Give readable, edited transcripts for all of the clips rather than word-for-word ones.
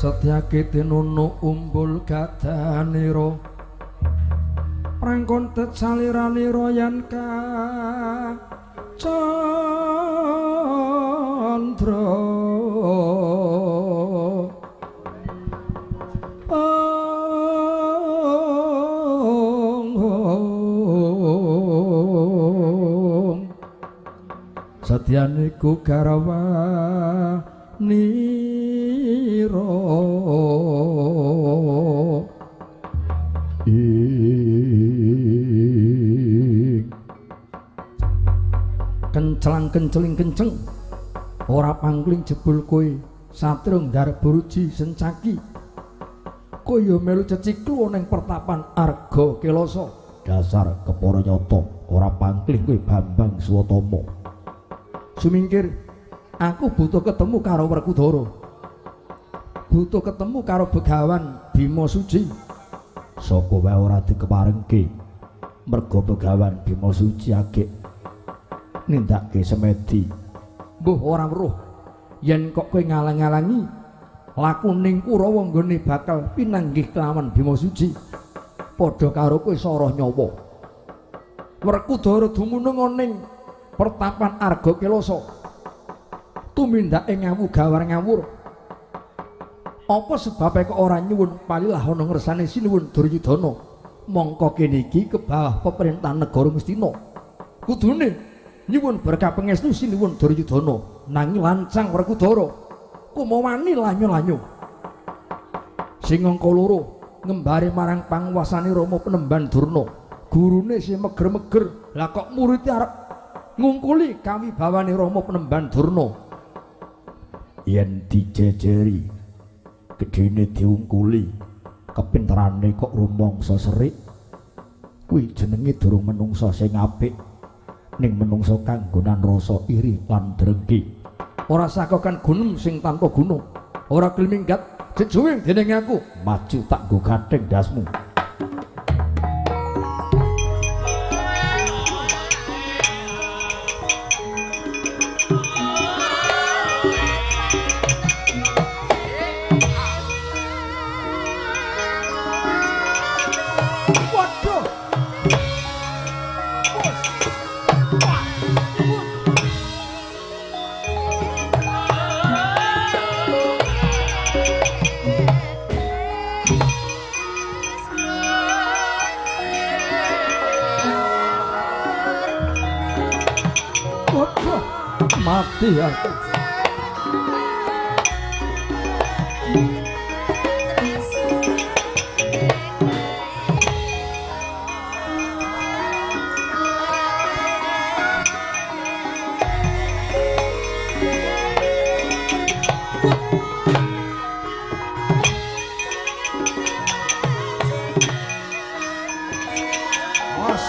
Setyake tinunu umbul gadanira prangkon tecaliranira yen ka candra Setyaniku garwa nira ing kenclang kenceling kenceng ora pangling jebul kowe satrung darburuji sencaki kowe ya melu ceciklu ning pertapan Arga Kelasa. Dasar kepara nyata ora pangling kowe Bambang Suwatama. Sumingkir, aku butuh ketemu karo Werkudara, butuh ketemu karo Begawan Bima Suci. Sapa wae ora dikeparengke merga Begawan Bima Suci agek nindakake semedi. Mbuh ora weruh yen kok kowe ngalang-alangi lakuning Kurawa nggone bakal pinanggih kelawan Bima Suci, padha karo kowe soroh nyawa. Werkudara dumunung ning pertapan Arga Kelasa, tumindake ngawu gawar ngawur. Apa sebabe kok ora nyuwun palilah ana ngersane Sinuwun Duryudana? Mongko kene iki kebawah pemerintahan negara Ngastina. Kudune nyuwun berkah pangestu Sinuwun Duryudana, nanging lancang Werkudara kumawani lanyo-lanyo. Sing angka loro ngembare marang panguwasane Rama Penemban Durna, gurune sing meger-meger, lah kok murid arep ngungkuli kawibawane Rama Penemban Durna. Yen dijejeri gedene diungkuli, kepinterane kok rumangsa serik, kuwi jenenge durung menungsa sing apik, ning menungsa kanggonan rasa iri lan drengki. Ora sakokan gunung sing tanpa guna, ora gelem minggat jejuwing dening aku, maju tak nggo gathing ndasmu. Mati aku. Wah.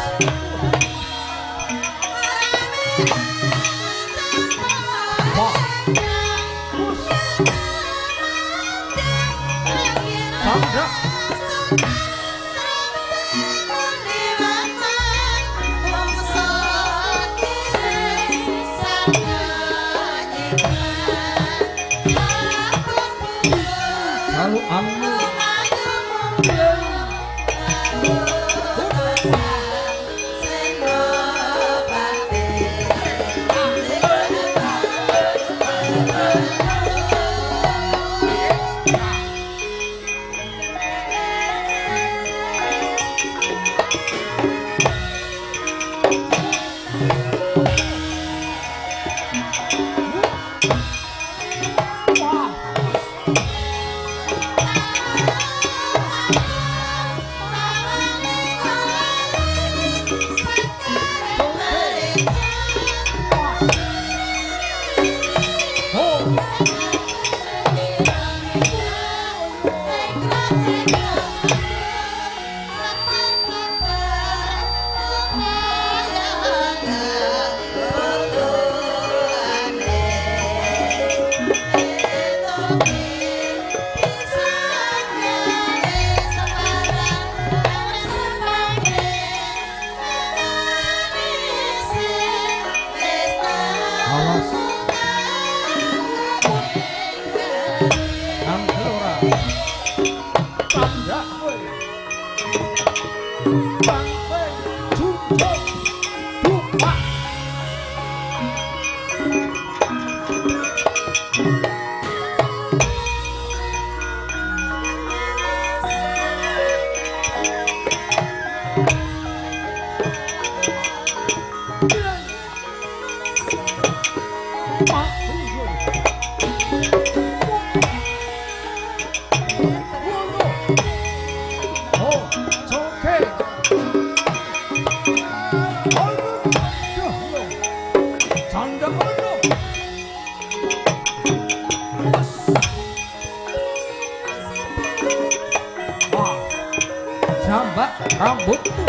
Jambak rambutmu.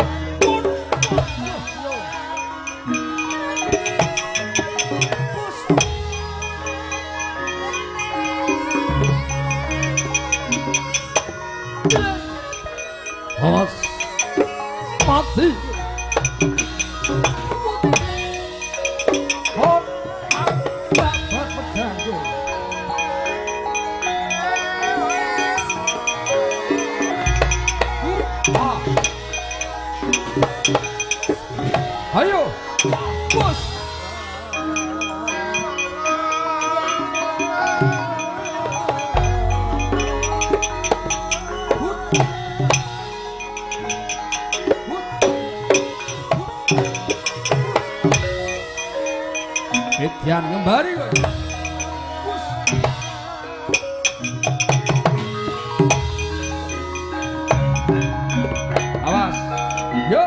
Awas mati. Hop, babat pedangku. Ayo, bos. Edian ngembari kowe. Bos. Awas. Yo.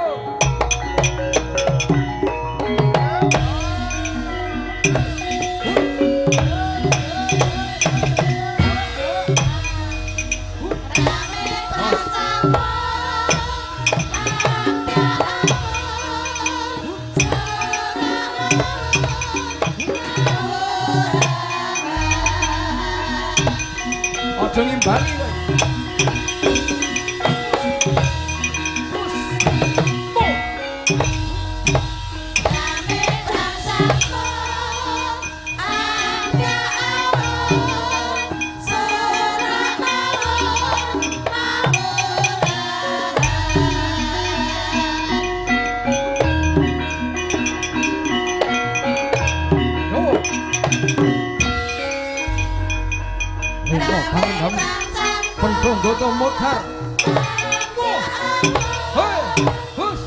Aja ngimbangi kowe. Pendhonggoto modar. Hei, hus.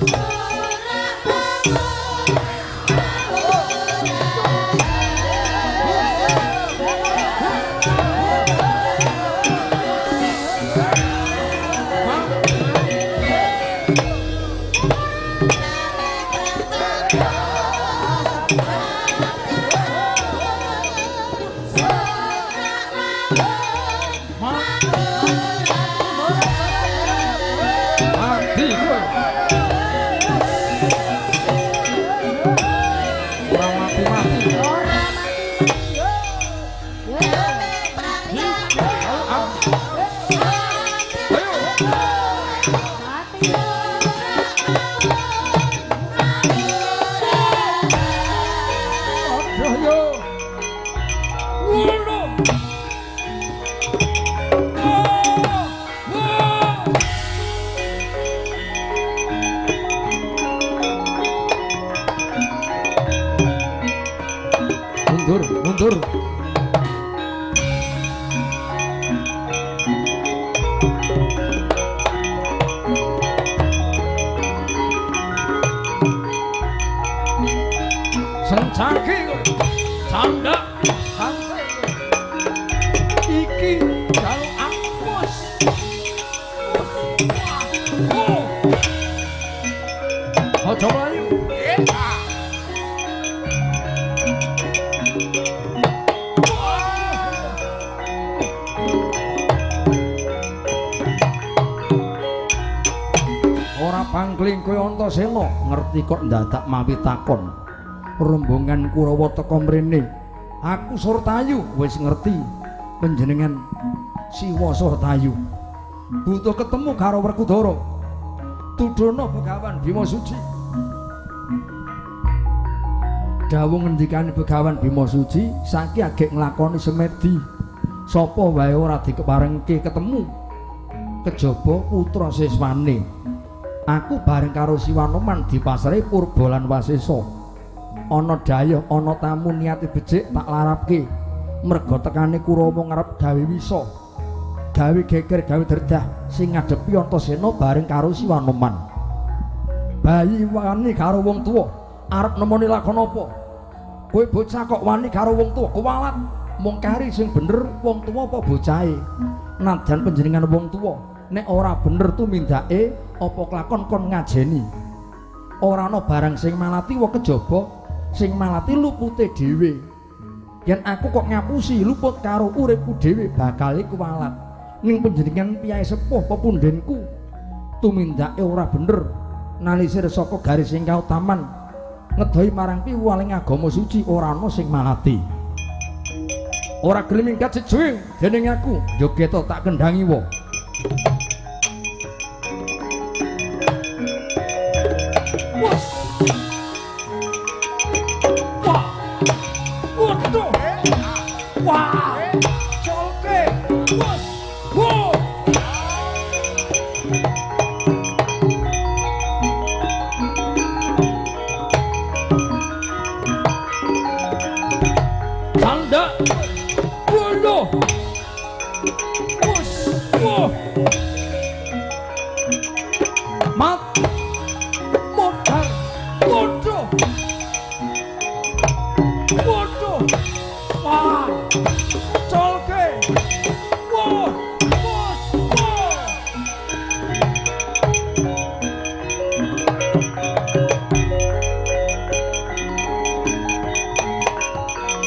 Mundur, mundur. Sencaki kowe. Candak santai kowe. Iki jaluk ampus. Oh. Aja mlayu. Ora pangkling kowe Antasena, ngerti kok ndadak mawi takon. Rombongan Kurawa teka mrene. Aku Surtayu wis ngerti. Panjenengan Siwa Surtayu butuh ketemu karo Werkudara. Tudono Begawan Bima Suci. Dawuh ngendikane Begawan Bima Suci saiki agek nglakoni semedi. Sapa wae ora dikeparengke ketemu kejaba putra siswane. Aku bareng karo Siwanoman dipasare Purba lan Wasesa. Ana dayuh ana tamu niate becik tak larapke. Merga tekane Kurawa ngarep gawe wisa. Gawe geger gawe derdah sing ngadepi Antasena bareng karo Siwanoman. Bayi wani karo wong tuwa arep nemoni lakon apa? Kowe bocah kok wani karo wong tuwa kuwalat. Mung kari sing bener wong tuwa apa bocahe? Nadyan panjenengan wong tuwa nek ora bener tumindake apa kelakon kon ngajeni. Ora ana barang sing malati wa kejaba sing malati lupute dhewe. Yen aku kok ngapusi luput karo uripku dhewe bakal kuwalat. Ning panjenengan piyai sepuh pepundhenku tumindake ora bener nalisir saka garis sing kautaman ngedohi marang piwulang agama suci ora ana sing malati. Ora gelem minggat sejuing dening aku jogeta tak kendhangi wa. Wah. Waduh. Wah. Colke. Wes. Wo. Tanda. Waduh. Wes. Wah. Mat. Modar. Waduh. Waduh. Wah. Colke. Wah. Bos. Wah.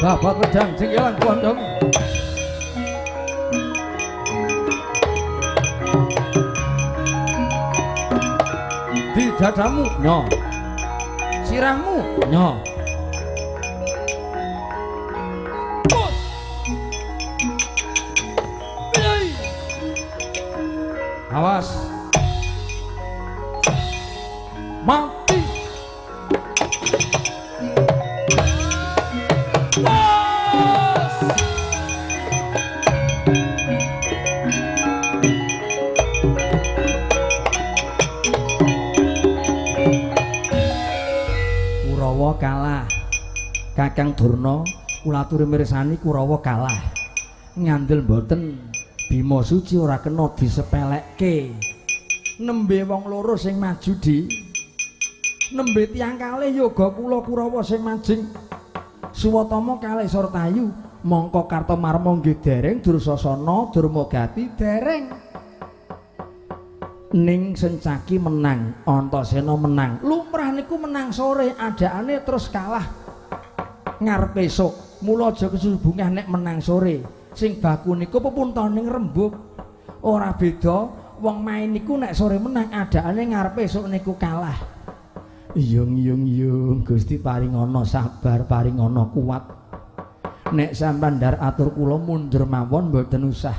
Babat pedang sing ilang kondong. Di dadamu nyo. Sirahmu nyo. Bos. Awas. Mati. Bos. Kurawa kalah. Kakang Durna kula aturi mirsani Kurawa kalah. Ngandel mboten Bima Suci ora kena disepelekke. Nembe wong loro sing maju di. Nembe tiyang kalih yoga kula Kurawa sing majeng. Suwatama kalih Surtayu mongko Kartomarma nggih dereng Dursasana Durmagati dereng. Ning Sencaki menang, Antasena menang. Lumrah niku menang sore, adakane terus kalah ngarep esuk. Mula aja kesusu bungah nek menang sore. Sing baku niku pepuntoning rembug. Ora beda wong main niku nek sore menang adakane ngarep esuk niku kalah. Yung yung yung Gusti paringana sabar, paringana kuat. Nek sampean ndar atur kula mundur mawon mboten usah.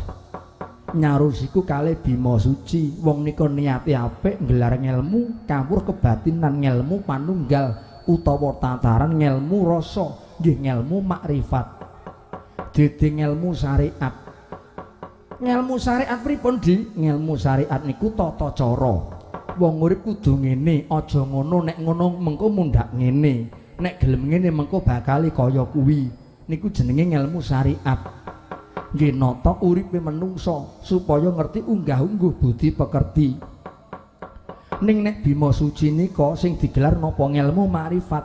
Nyarusiku kalih Bima Suci, wong nika niate apik nggelar ngelmu kawruh kebatinan ngelmu panunggal utawa tataran ngelmu rasa, nggih ngelmu makrifat. Dadi ngelmu syariat. Ngelmu syariat pripun, Di? Ngelmu syariat niku tata cara. Wong urip kudu ngene, aja ngono, nek ngono mengko mundhak ngene. Nek gelem ngene mengko bakal kaya kuwi. Niku jenenge ngelmu syariat. Nggih nata uripe menungsa supaya ngerti unggah-ungguh budi pekerti. Ning nek Bima Suci nika sing digelar napa ngelmu makrifat,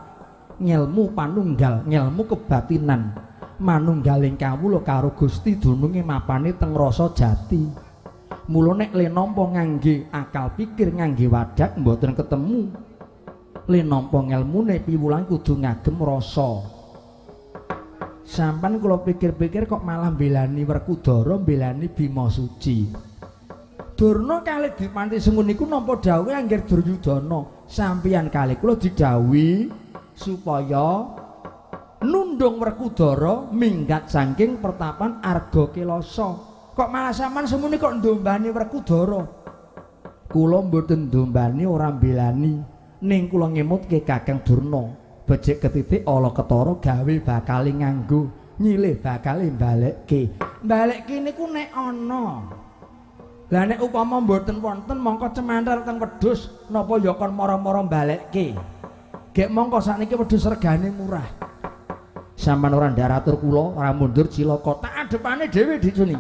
ngelmu panunggal, ngelmu kebatinan. Manunggaling kawula karo Gusti dununge mapane teng rasa jati. Mula nek le nampa ngangge akal pikir, ngangge wadak mboten ketemu. Le nampa ngelmune piwulang kudu ngagem rasa. Sampan kula pikir-pikir kok malah mbelani Werkudara, mbelani Bima Suci. Durna kalih dipanti sengun niku nampa dawuhe angger Duryudana, sampeyan kalih kula didhawuhi supaya nundhak Nundung Werkudara minggat saking pertapan Arga Kelasa. Kok malah sampean semune kok ndombani Werkudara? Kula mboten ndombani, ora mbelani, ning kula ngemutke Kakang Durna. Becik ketitik ala ketara gawe bakale nganggo, nyilih bakale balekke. Balekke niku nek ana. Lah nek upama mboten wonten mongko cemanthel teng wedhus napa ya kon mara-mara balekke. Gek mongko sakniki wedhus regane murah. Sampeyan ora ndaratur kula, ora mundur cilaka. Tak adepane dhewe dicuni.